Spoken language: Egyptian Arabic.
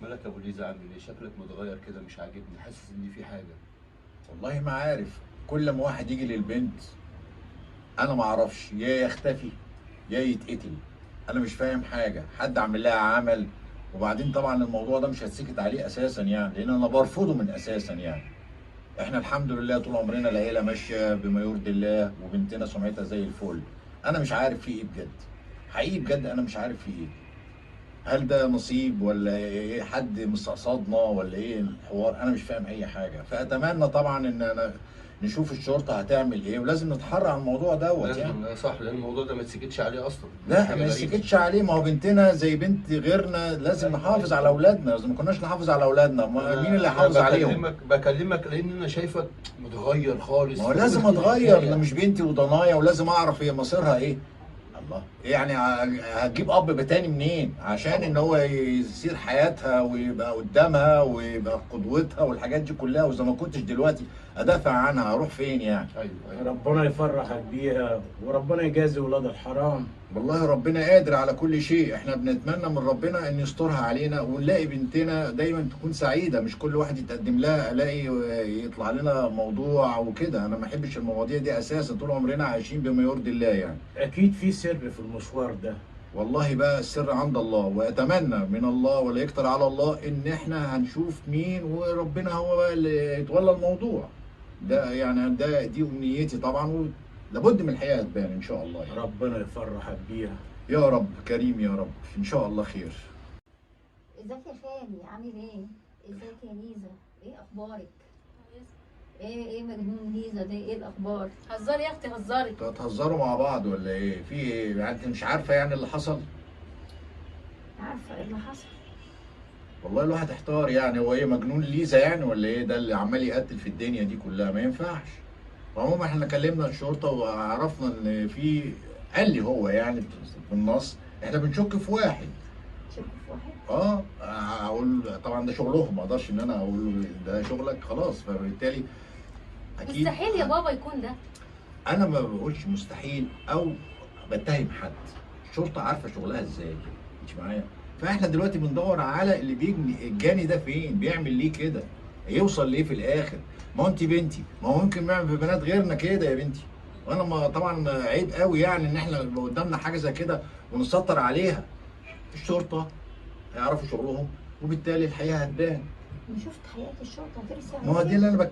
مالك يا ابو ليزا؟ عامل ايه؟ شكلك متغير كده، مش عاجبني، حاسس ان في حاجة. والله ما عارف، كل ما واحد يجي للبنت انا ما اعرفش، يا يختفي يا يتقتل. انا مش فاهم حاجة، حد عامل لها عمل. وبعدين طبعا الموضوع ده مش هتسكت عليه اساسا يعني، لان انا برفضه من اساسا يعني. احنا الحمد لله طول عمرنا العيلة ماشية بما يرضي الله، وبنتنا سمعتها زي الفل. انا مش عارف في ايه بجد، حقيقي بجد انا مش عارف في ايه. هل ده نصيب ولا ايه؟ حد مستقصدنا ولا ايه الحوار؟ انا مش فاهم اي حاجة. فاتمنى طبعا ان انا نشوف الشرطة هتعمل ايه، ولازم نتحرى عن الموضوع دوت لازم يعني. لا صح، لان الموضوع ده ما يتسكتش عليه اصلا. لا حاجة ما غريبة. يتسكتش عليه، ما هو بنتنا زي بنت غيرنا، لازم أيوة، نحافظ أيوة. على اولادنا. اذا ما كناش نحافظ على اولادنا، ما مين اللي أنا هيحافظ عليهم؟ بكلمك لان انا شايفك متغير خالص. ما هو لازم فقلت اتغير، الحكاية. انا مش بنتي وضنايا، ولازم اعرف هي مصيرها ايه. الله، يعني هتجيب اب تاني منين عشان طبعا. ان هو يسير حياتها ويبقى قدامها ويبقى قدوتها والحاجات دي كلها؟ واذا ما كنتش دلوقتي ادافع عنها هروح فين يعني؟ ايوه. ربنا يفرحك بيها وربنا يجازي ولاد الحرام. والله ربنا قادر على كل شيء. احنا بنتمنى من ربنا ان يسترها علينا ونلاقي بنتنا دايما تكون سعيدة، مش كل واحد يتقدم لها الاقي يطلع لنا موضوع وكده. انا ما احبش المواضيع دي اساسا، طول عمرنا عايشين بما يرضي الله يعني. اكيد في سر في المشوار ده. والله بقى السر عند الله، واتمنى من الله ولا يكتر على الله ان احنا هنشوف مين، وربنا هو بقى اللي يتولى الموضوع ده يعني. ده دي امنيتي طبعا، ولابد من الحقيقة تبان ان شاء الله يعني. ربنا يفرحك بيها يا رب كريم، يا رب ان شاء الله خير. ازيك يا خالي؟ عامل ايه؟ ازيك يا ليزا؟ ايه اخبارك؟ ايه مجنون ليزا ده؟ ايه الاخبار؟ هزاري يا اختي هزاري. انتوا هتهزروا مع بعض ولا ايه؟ في ايه؟ يعني انت مش عارفه يعني اللي حصل؟ عارفه ايه اللي حصل؟ والله الواحد احتار يعني، هو ايه مجنون ليزا يعني ولا ايه ده اللي عمال يقتل في الدنيا دي كلها؟ ما ينفعش. وعموما احنا كلمنا الشرطة وعرفنا ان في، قال لي هو يعني بالنص احنا بنشك في واحد. شك في واحد؟ اقول طبعا ده شغلهم، ما اقدرش ان انا اقول له ده شغلك خلاص، فبالتالي اكيد مستحيل يا بابا يكون ده. انا ما بقولش مستحيل او بتهم حد، الشرطة عارفه شغلها ازاي، انت معايا؟ فاحنا دلوقتي بندور على اللي بيجني الجاني ده فين، بيعمل ليه كده، هيوصل ليه في الاخر؟ ما هو انت بنتي، ما هو ممكن نعمل في بنات غيرنا كده يا بنتي. وانا ما طبعا عيب قوي يعني ان احنا يبقى قدامنا حاجة زي كده ونسطر عليها. الشرطة هيعرفوا شغلهم، وبالتالي الحقيقة هتبان. وشفت حقيقة الشرطة هترسي على ما هو دي اللي انا بتكلم